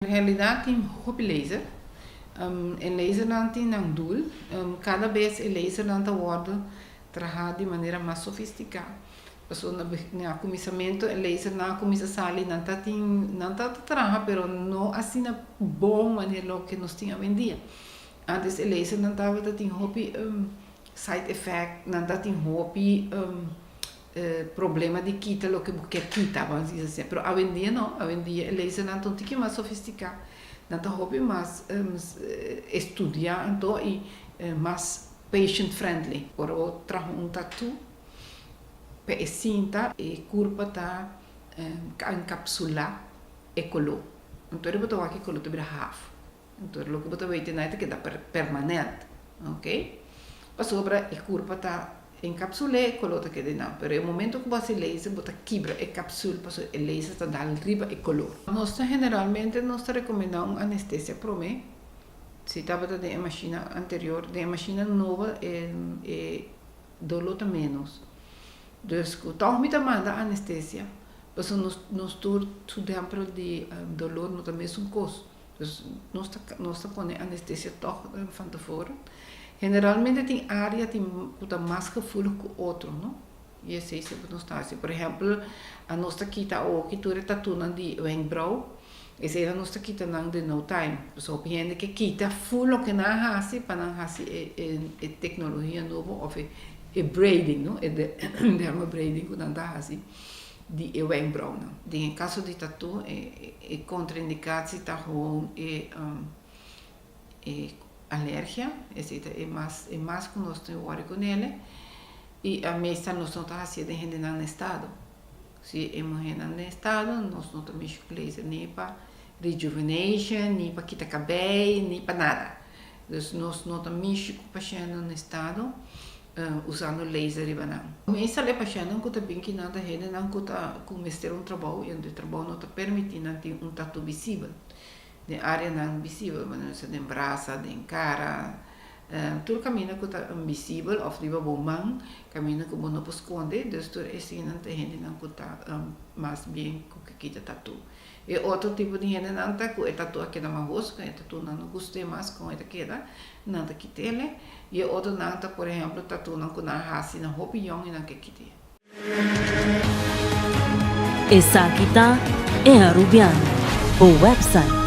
Realidad tin hopi laser. E lasernan tin nan doel. Cada bes e lasernan ta wordo traha di manera mas sofistica. Pasobra na cuminsamento e lasernan a cuminsa sali, nan ta tin nan ta traha, pero no asina bon manera loke nos tin awendia. Antes e lasernan tabata tin hopi side effect, nan ta tin hopi problema di kita loke bo kier kita, vamos bisa asina. Pero awendia no, awendia e lasernan ta un tiki mas sofistica, nan ta hopi mas estudia anto y mas patient friendly. Ora bo traha un tattoo pa e sinta, e curpa ta encapsula e color. Anto ora bo ta wak e color ta bira half. Anto loke bo ta weten ta keda permanent, ok. Pasobra e curpa ta encapsul'é, e color ta keda einan. Pero e momento cu bo haci laser bo ta kibra e capsul pasobra e laser ta dal riba e color. Nos ta generalmente nos ta recomenda un anestesia prome, si tabata den e mashina anterior, den e mashina nobo e dolor ta menos. Dus cu toch mi ta manda anestesia pasobra nos nos tur su dempel di dolor no ta mesun cos. Dus nos ta nos ta pone anestesia tòg van tevoren. Generalmente tin área tin ku ta mas gevoelig ku otro, no? I esei semper nos ta hasi. Por ehèmpel, nos ta kita awoki tur e tatunan di wenkbrou, eseinan nos ta kita nan den no time. Pasobra hopi hende ke kita ful loke nan a hasi pa nan hasi e e e teknologia nobo òf e e braiding, no? E dermabrading ku nan ta hasi. Di e wenkbrauwnan. Den e kaso di tatu e kontraindikatie ta gewoon e e alergia, esei ta e mas e mas ku nos tin wòrdu ku nele i meestal nos no ta hasié den hendenan na estado. Si e muhénan den estado nos no ta mishi ku laser ni pa rejuvenation, ni pa kita kabei, ni pa nada. Dus nos no ta mishi ku pashèntnan na estado. Usando laser riba nan. Meestal e pashèntnan ku ta bin kinan ta hendenan ku ta ku mester un trabou i e trabou no ta permití nan tin un tatu visibel den áreanan visibel, manera nos ta den brasa, den kara, tur kaminda ku ta visibel òf riba bo man, kaminda ku bo no por skonde, dus tur eseinan ta hendenan ku ta mas bien ku ke kita tatu. E otro tipo di hendenan ta ku e tatu a keda mahos, ku e tatunan no gust'é mas kon e ta keda, nan ta kit'ele. I e otronan ta por ehemplo tatunan ku nan a hasi na hopi yòn i nan ke kit'é. Esaki ta E Arubiano, bo website.